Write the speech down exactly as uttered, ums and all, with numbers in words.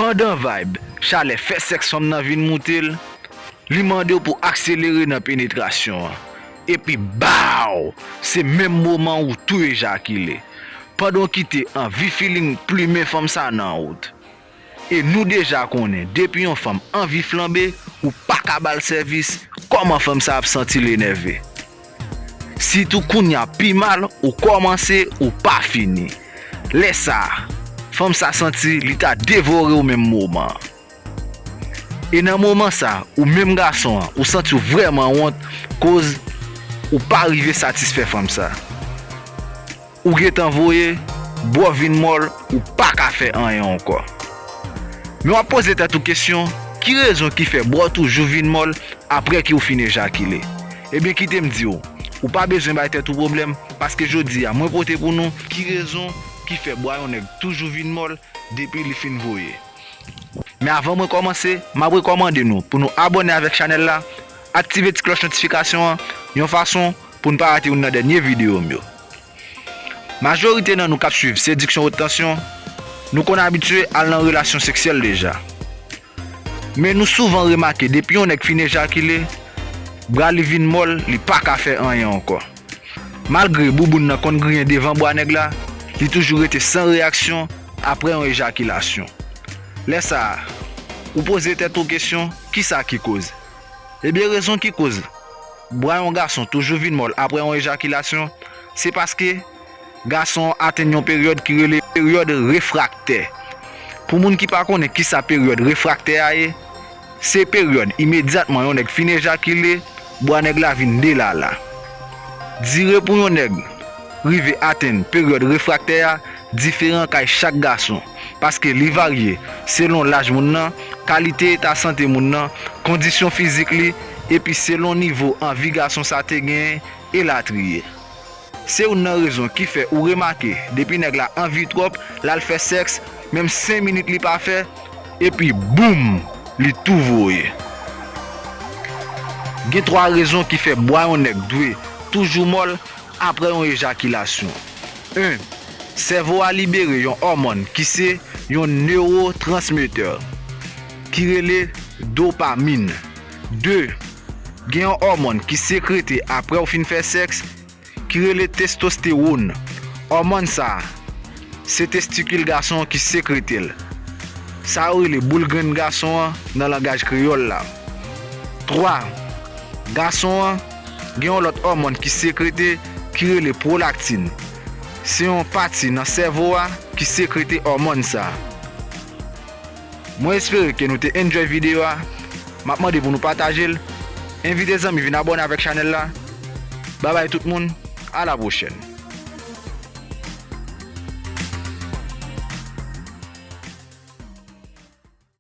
Pandan vibe, chalè fè sèks fanm nan vin moute l, li mande w pou akselere nan penetrasyon an. Epi baw! Se menm moman ou tou ejakile. Pandan w kite anvi feeling plimen fanm sa nan ou t. E nou deja konnen, depi yon fanm anvi flanbe, ou pa ka ba l sèvis, kòman fanm sa ap santi l enève. Sitou kounye a pi mal, ou kòmanse, ou pa fini. Lè sa a, fanm sa santi li ta devore w menm moman an. E nan moman sa, ou menm gason an, ou santi w vrèman wont, koz ou pa rive satisfè fanm sa. Ou gentan voye, bra w vin mòl, ou pa ka fè anyen ankò. Men w ap poze tèt ou kesyon, ki rezon ki fè bra w toujou vin mòl apre ke w fin ejakile? Ebyen, kite m di w, ou pa bezwen bay tèt ou pwoblèm, paske jodi a, mwen pote pou nou ki rezon ki fè bra yon nèg toujou vin mòl depi li fin voye. Men avan mwen kòmanse, m ap rekòmande nou pou nou abòne avèk chanèl la, aktive ti klòch notifikasyon an, yon fason pou n pa rate youn nan dènye videyo m yo. Majorite nan nou k ap swiv Séduction Haute Tension, nou konn abitye al nan relasyon seksyèl deja. Men nou souvan remake depi yon nèg fin ejakile, bra li vin mòl, li pa ka fè anyen ankò. Malgre bouboun nan konn griyen devan bra nèg la, li toujou rete san reyaksyon apre yon ejakilasyon. Lè sa a, ou poze tèt ou kesyon, kisa ki koz? Ebyen, rezon ki koz bra yon gason toujou vin mòl apre yon ejakilasyon, se paske gason an atenn yon peryòd ki rele peryòd refraktè. Pou moun ki pa konnen kisa peryòd refraktè a ye, se peryòd imedyatman yon nèg fin ejakile, bra nèg la vin delala. Dire pou yon nèg rive atenn peryòd refraktè a diferan kay chak gason, paske li varye selon laj moun nan, kalite eta sante moun nan, kondisyon fizik li, epi selon nivo anvi gason sa te genyen, elatriye. Se youn nan rezon ki fè ou remake, depi nèg la anvi twòp, l al fè sèks, menm senk minit li pa fè, epi boum, li tou voye. Gen twa rezon ki fè bra yon nèg dwe toujou mòl apre yon ejakilasyon. En, sèvo a libere yon òmòn ki se yon newotransmetè, ki rele dopamin. De, gen yon òmòn ki sekrete apre w fin fè sèks, ki rele testostewòn. Òmòn sa a, se testikil gason an ki sekrete l. Sa yo rele boul grenn gason an nan langaj kreyòl la. Twa, gason an gen yon lòt òmòn ki sekrete ki rele pwolaktin. Se yon pati nan sèvo a ki sekrete òmòn sa a. Mwen espere ke nou te enjoy videyo a. M ap mande pou nou pataje l. Envite zanmi vin abòne avèk chanèl la. Babay tout moun, a la pwochèn.